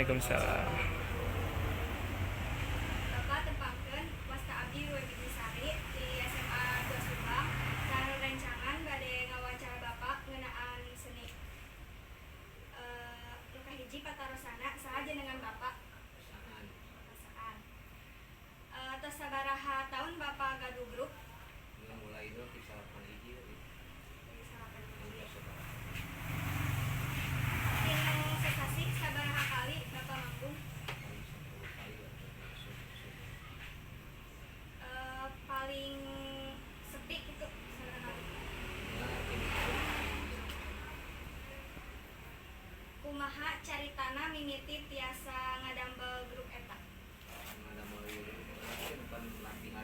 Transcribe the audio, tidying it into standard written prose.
Waalaikumsalam. Bapak, tepangkeun, wasta abdi Webi Sari di SMA 2 Subang. Sareng rencangan bade ngawawancara Bapak ngeunaan seni. Nu kahiji patarosana, saha jenengan Bapak? Saan. Saan. Tos sabaraha tahun Bapak gaduh grup? Ini mulai itu di 91. Di 91. Udah sekarang. Dina sasasih sabaraha kali Bapak manggung? Paling 10 kali lah langsung. Paling sepi gitu sabaraha kali? Ya, ini. Kumaha caritana mimiti tiasa ngadamel grup eta? Ada mulai itu kan bukan latihan.